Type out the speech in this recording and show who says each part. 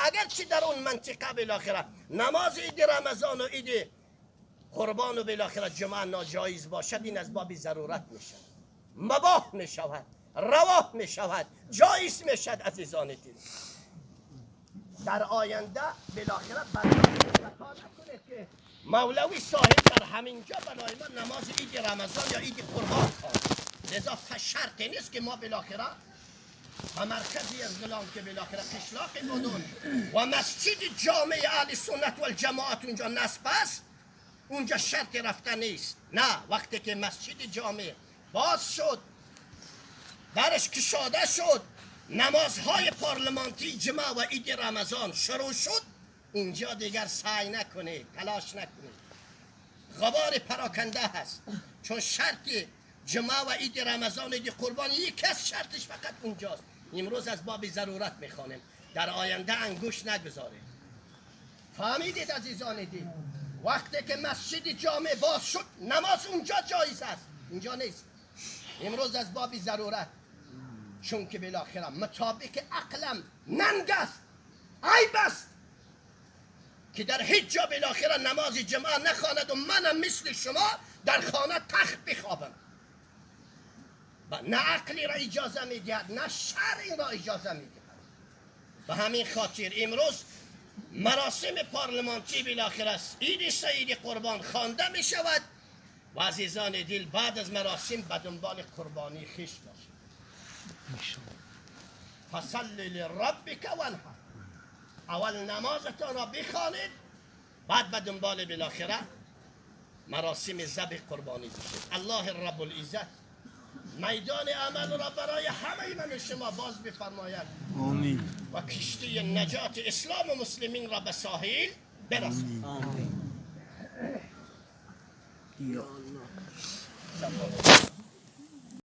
Speaker 1: اگرچه در اون منطقه بالاخره نماز عید رمضان و عید قربان و بالاخره جمعه ناجایز باشد، این از باب ضرورت میشود، مباح میشود، روا میشود، جایز میشد. عزیزان دل، در آینده بالاخره خطا نکنید که مولوی صاحب در همینجا برای ما نماز عید رمضان یا عید قربان خواند. لذا شرطی نیست که ما بالاخره و مرکزی از غلام که بالاخره قشلاق بدون و مسجد جامع اهل سنت و الجماعت اونجا نصب است، اونجا شرط رفتن نیست. نه، وقتی که مسجد جامع باز شد، درش کشاده شد، نمازهای پارلمانتی جمعه و عید رمضان شروع شد، اینجا دیگر سعی نکنید، تلاش نکنید، غبار پراکنده هست. چون شرط جمعه و عید رمضان و عید قربان یک از شرطش فقط اونجاست. امروز از باب ضرورت میخوانیم، در آینده انگوش نگذارید. فهمیدید عزیزان دل؟ وقتی که مسجد جامع باز شد، نماز اونجا جایز است، اینجا نیست. امروز از باب ضرورت، چون که بالاخره مطابق عقلم ننگ است، عیب است که در هیچ جا بالاخره نماز جمعه نخواند و منم مثل شما در خانه تخت بخوابم. و نه عقلی را اجازه میدهد، نه شرعی را اجازه میدهد. به همین خاطر امروز مراسم پارلمانتی بالاخره است، عید سعید قربان خوانده می شود و عزیزان دل، بعد از مراسم به دنبال قربانی خویش باشید. فصل لربک وانحر. اول نمازتان را بخوانید، بعد به دنبال بالاخره مراسم ذبح قربانی بشید. الله رب العزت میدان عمل را برای همه من و شما باز بفرماید.
Speaker 2: آمین.
Speaker 1: و کشتی نجات اسلام و مسلمین را به ساحل برساند.
Speaker 2: آمین. یا الله.